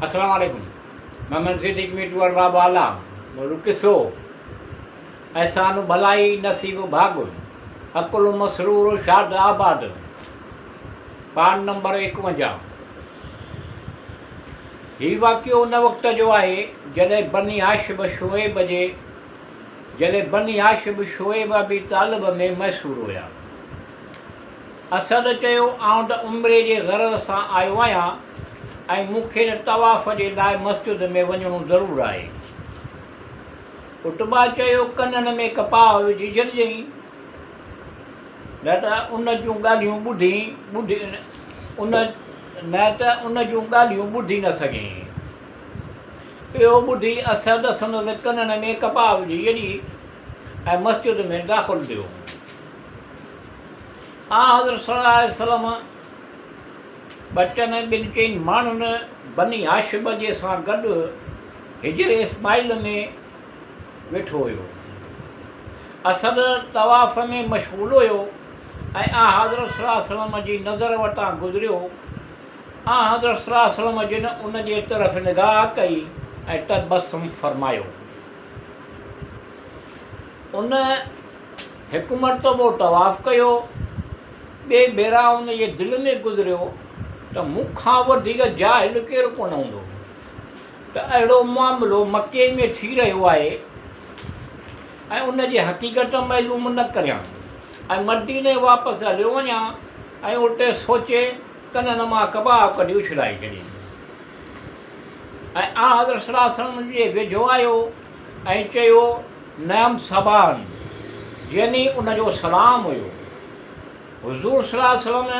السلام عليڪم محمد صديق ميٽو ارباب والا مولو قصو احسان ڀلائي نصيب ڀاڳ عقل مسرور شاد آباد پان نمبر 51. هي واقعو ان وقت جو آهي جڏهن بني هاشم شعيب جي جڏهن بني هاشم شعيب ابي طالب ۾ محصور هيا. اسد چيو، آئون ته عمري جي غرض سان آيو آهيان ۽ مون کي ته طواف جي لاء مسجد ۾ وڃڻو ضرور آهي. عتبه چيو، ڪنن ۾ ڪپاهه وجهي ڇڏجئين، نه ته ان جون ڳالهيون ٻڌي ٻڌي ان نه ته ان جون ڳالهيون ٻڌي نه سگهين. اهو ٻڌي اسد سندس ڪنن ۾ ڪپاهه وجهي ڇڏي ۽ مسجد ۾ داخل ٿيو. آنحضرت صلي الله عليه وسلم ٻچن ۽ ٻن چئن ماڻهن بني هاشم جي سان گڏ حجر اسماعيل ۾ ويٺو هيو. اسد طواف ۾ مشغول هيو ۽ آنحضرت صلي الله عليه وسلم جي نظر وٽان گذريو. آنحضرت صلي الله عليه وسلم جن ان جي طرف نگاهه ڪئي ۽ تبسم فرمايو. ان هڪ مرتبو طواف ڪيو، ٻئي ڀيرا ان جي دل ۾ گذريو ته مون کان وڌيڪ جاهل ڪير ڪونه هوندو ته اهڙو معاملو مڪي ۾ ٿي رهيو آهي ۽ ان جي حقيقت معلوم نه ڪريان ۽ مديني واپس هليو وڃان ۽ اتي سوچي ڪنن مان ڪباب ڪڍي اڇلائي ڇڏيم ۽ آنحضرت صلي الله عليه وسلم جي ويجهو آيو ۽ چيو، نعم صباحا يعني ان جو سلام هيو. حضور صلي الله عليه وسلم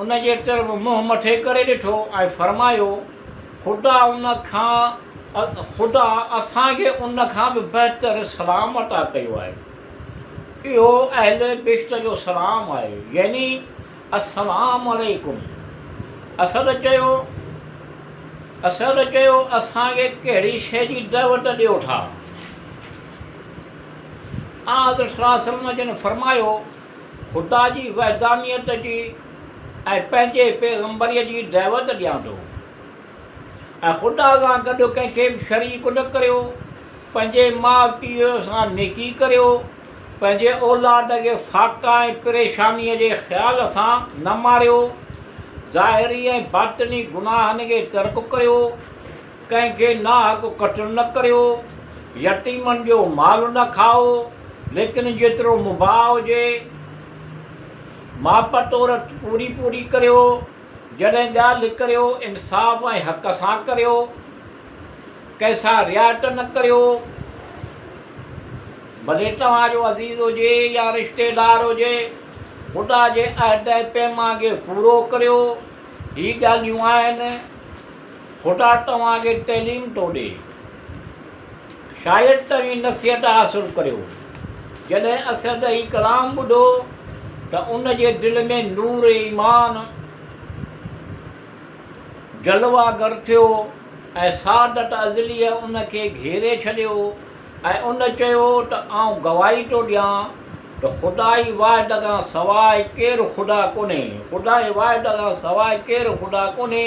ان جي طرف منهن مٿي ڪري ڏٺو ۽ فرمايو، خدا ان کان خدا اسان کي ان کان به بهتر سلام عطا ڪيو آهي. اهو اهل بهشت جو سلام آهي يعني السلام عليڪم. اسد چيو، اسد چيو، اسان کي ڪهڙي شيء جي دعوت ڏيو ٿا؟ آنحضرت صلي الله عليه وسلم جن فرمايو، خدا جي وحدانيت جي ۽ پنهنجي پيغمبريء جي دعوت ڏيان ٿو. ۽ خدا سان گڏ ڪنهن کي به شريڪ نه ڪريو، پنهنجي ماء پيء سان نيڪي ڪريو، پنهنجي اولاد کي فاقه ۽ پريشانيء جي خيال سان نه ماريو، ظاهري ۽ باطني گناهن کي ترڪ ڪريو، ڪنهن کي ناحق قتل نه ڪريو، يتيمن جو مال نه کائو، ليڪن جيترو مباح هجي، ماپ تور پوري پوري ڪريو. جڏهن ڳالهه ڪريو انصاف ۽ حق سان ڪريو، ڪنهن سان رعايت نه ڪريو، ڀلي توهان جو عزيز هجي يا رشتيدار هجي، خدا جي عهد ۽ پيمان کي پورو ڪريو، هي ڳالهيون آهن، خدا توهان کي تعليم ٿو ڏئي. شايد توهين نصيحت حاصل ڪريو. جڏهن اسد هي ڪلام ٻڌو ته ان جي دل ۾ نور ايمان جلوه گر ٿيو ۽ سعادت ازليء ان کي گهيري ڇڏيو ۽ ان چيو ته آئون گواهي ٿو ڏيان ته خدائي واحد کان سواء ڪير خدا ڪونهي، خدائي واحد کان سواء ڪير خدا ڪونهي.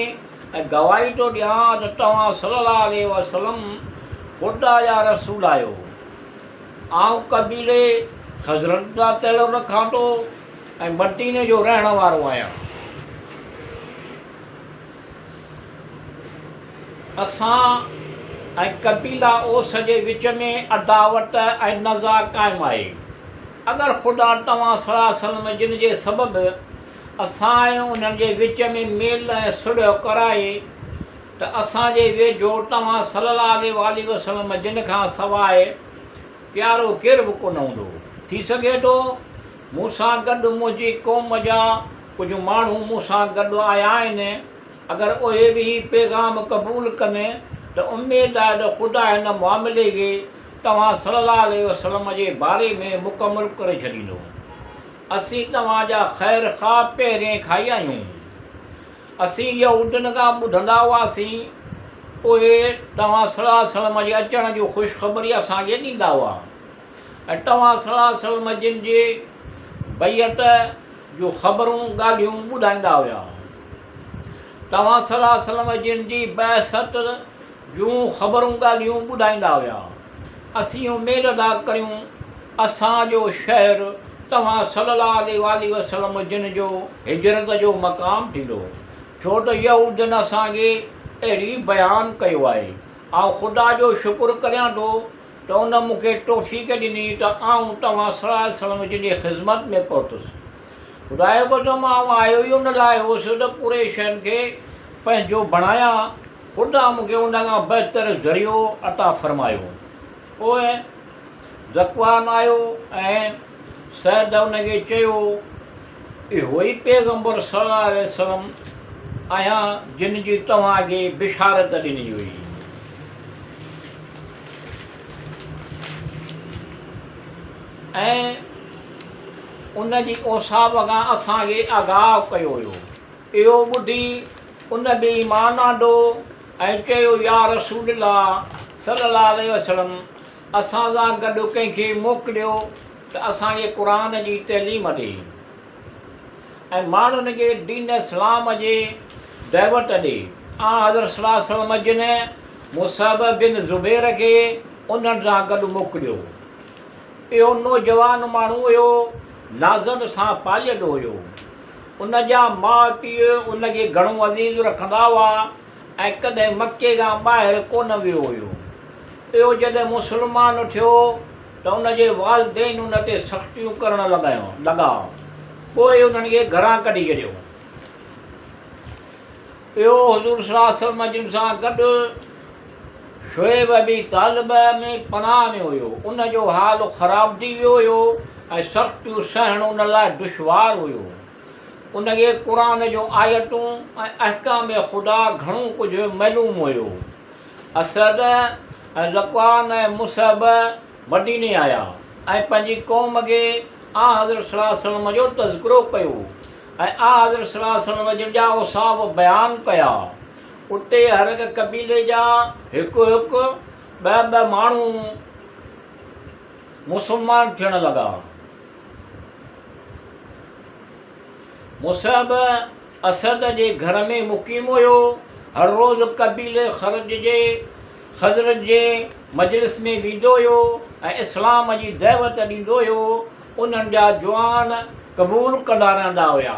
۽ گواهي ٿو ڏيان ته توهان صلّي الله عليه وسلّم خدا جا رسول آهيو. آئون قبيلي خزرج سان تعلق رکان ٿو ۽ مديني جو رهڻ وارو آهيان. اسان ۽ قبيله اوس جي وچ ۾ عداوت ۽ نزاع قائم آهي. اگر خدا توهان صلّي الله عليه وسلّم جن جي سبب اسان ۽ انهن جي وچ ۾ ميل ۽ صلح ڪرائي ته اسان جي ويجهو توهان صلّي الله عليه واٰله وسلّم جن کان سواء پيارو ڪير به ڪونه هوندو. ٿي سگهي ٿو مون سان گڏ منهنجي قوم جا ڪجهه ماڻهو مون سان گڏ آيا آهن، اگر اهي به هي پيغام قبول ڪن ته اميد آهي ته خدا هن معاملي کي توهان صلّي الله عليه وسلّم جي باري ۾ مڪمل ڪري ڇڏيندو. اسين توهان جا خير خواهه پهرين کان ئي آهيون. اسين يهودين کان ٻڌندا هئاسين، اهي توهان صلي الله عليه وسلم جي اچڻ جي خوشخبري اسان کي ڏيندا هئا ۽ توهان صلي الله عليه وسلم جن جي بيعت جون خبرون ڳالهيون ٻڌائيندا هيا. توهان صلي الله عليه وسلم جن جي بعثت جون خبرون ڳالهيون ٻڌائيندا هيا. اسين اميد ٿا ڪريون اسان جو شهر توهان صلي الله عليه واٰله وسلم جن جو هجرت جو مقام ٿيندو، ڇو ته يهودين اسان کي اهڙي بيان ڪيو آهي. آئون خدا جو شڪر ڪريان ٿو ته ان مون کي توفيق ڏني ته آئون توهان صلي الله عليه وسلم جن جي خذمت ۾ پهتس. خدا جو قسم آئون آيو ئي ان لاء هوس ته قريشن کي پنهنجو بڻايان، خدا مون کي ان کان بهتر ذريعو عطا فرمايو. پوء ذڪوان آيو ۽ سعد ان کي چيو، اهو ئي پيغمبر صلي الله عليه وسلم آهيان جن جي توهان کي بشارت ڏني هئي. ۽ ان جي اوصاف کان اسان کي آگاهه ڪيو ويو. اهو ٻڌي ان به ايمان آندو ۽ چيو، يا رسول الله صلي الله عليه وسلم! اسان سان گڏ ڪنهن کي موڪليو ته اسان کي قرآن جي تعليم ڏي ۽ ماڻهن کي دين اسلام جي دعوت ڏي. آنحضرت صلي الله عليه وسلم جن مصعب بن زبير کي انهن سان گڏ موڪليو. اهو نوجوان ماڻهو هيو، نازن سان پاليل هيو. ان جا ماء پيء ان کي گهڻو عزيز رکندا هئا ۽ ڪڏهن مڪي کان ٻاهر ڪونه ويو هيو. اهو جڏهن مسلمان ٿيو ته ان جي والدين ان تي سختيون ڪرڻ لڳا. پوء انهن کي گهران ڪڍي ڇڏيو. اهو حضور صلي الله عليه وسلم جن سان گڏ شعيب ابي طالب ۾ پناهه ۾ هيو. ان جو حال خراب ٿي ويو هيو ۽ سختيون سهڻ ان لاء دشوار هيو. ان کي قرآن جون آيتون ۽ احڪام خدا گهڻو ڪجهه معلوم هيو. اسعد ۽ ذڪوان ۽ مصعب مديني آيا ۽ پنهنجي قوم کي آنحضرت صلي الله عليه وسلم جو تذڪرو ڪيو ۽ آنحضرت صلي الله عليه وسلم جن جا اوصاف بيان ڪيا. اتي هر هڪ قبيلي جا هڪ هڪ، ٻه ٻه ماڻهو مسلمان ٿيڻ لڳا. مصعب اسد جي گهر ۾ مقيم هيو. هر روز قبيلي خرج جي خزرج جي مجلس ۾ ويندو هيو ۽ اسلام جي دعوت ڏيندو هيو. انهن جا جوان قبول ڪندا رهندا هيا.